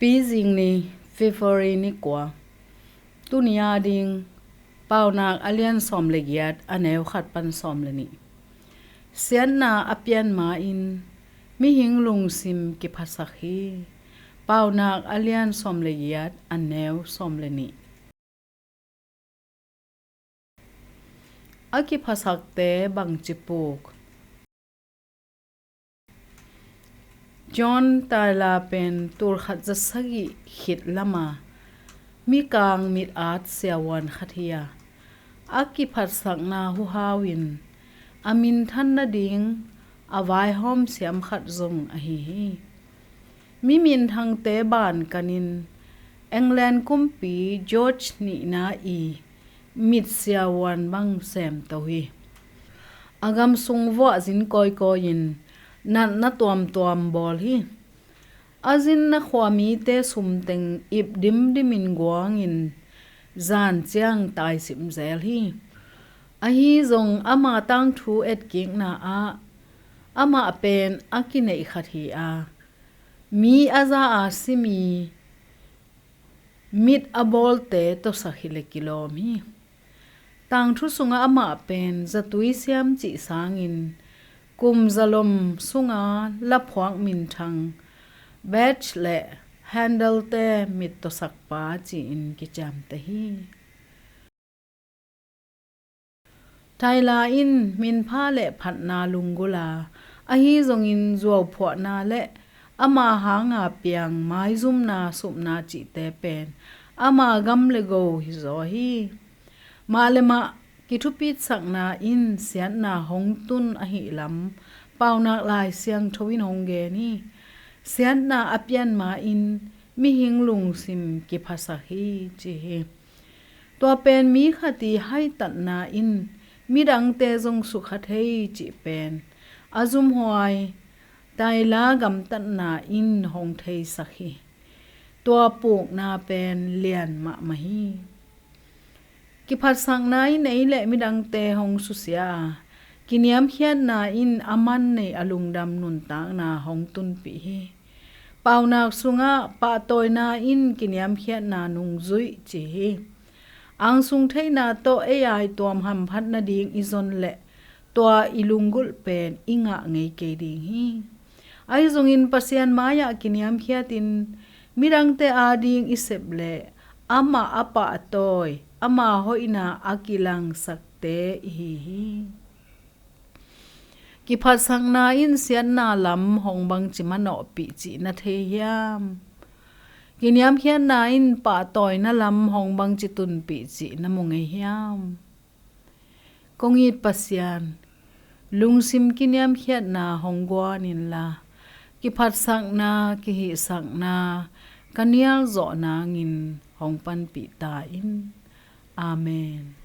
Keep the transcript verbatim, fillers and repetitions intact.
Pizing ni, February ni kua. Tuni a ding, Paunak a lian sawm le giat, a neu khat pan sawm le nih. Siatna a pian ma-in mihing lungsim kiphasak hi. Paunak a lian sawm le giat, a neu sawm le nih. A kiphasakte bangci puk. John Tyler pen tulkhat za sagih khit lama mikang mit-at siavuan khat hi a, a kiphatsakna huhau in a minthan nading a vaihawm siam khat zong ahi hi. Mi minthangte ban kanin England kumpi George nihna i mit siavuan bang semto hi. A gam sung vuah zin kawikawi-in natna tuamtuam bawl hi. A zinna khuamite sumteng ip dimdimin guangin zan ciang taisim zel hi. Ahi zong ama tangthu etkikna ah amah pen a kineih khat hi a, mi a za a simi mit a bawlte tawsak hi le kilawm hi. Tangthu sungah amah pen zatui siam cih sangin kum zalom sunga laphuak minthang Bach le Handel-te mit tawsakpa ci-in kiciamteh hi. Tyler in minpha le phatna lunggulh a, ahi zongin zuauphuahna le ama hanga piang maizumna supna cihte pen ama gam le go hizaw hi. Mah le mah kithupitsakna in siatna hong tun ahihlam Paunak Lai Siangtho in hong gen hi. Siatna a pian ma-in mihing lungsim kiphasak hi ci hi. Tua pen mi khat i haitatna in midangte zong sukha thei cih pen a zumhuai Tyler gamtatna in hong theisak hi. Tua pukna pen lian mahmah hi. Kiphatsakna in ei le midangte hong susia a, kiniamkhiatna in a man nei a lungdam nuntakna hong tunpih hi. Paunak sungah pahtawina in kiniamkhiatna nungzuih ci hi. Angsung theihna tawh ei aituam hamphat nading i zon leh tua i lunggulh pen i ngah ngei kei ding hi. Ahi zongin Pasian mai-ah kiniamkhiatin midangte ading i sep leh amah a pahtawi, ama hoihna a kilangsakte i hi hi. Kiphatsakna in siatna lam hong bangci manawhpih cih na thei hiam? Kiniamkhiatna in pahtawina lam hong bangci tunpih cih na mu ngei hiam? Kong it Pasian, lungsim kiniamkhiatna hong guan inla, kiphatsakna, kihihsakna ka nial zawh nangin hong panpih ta in. Amen.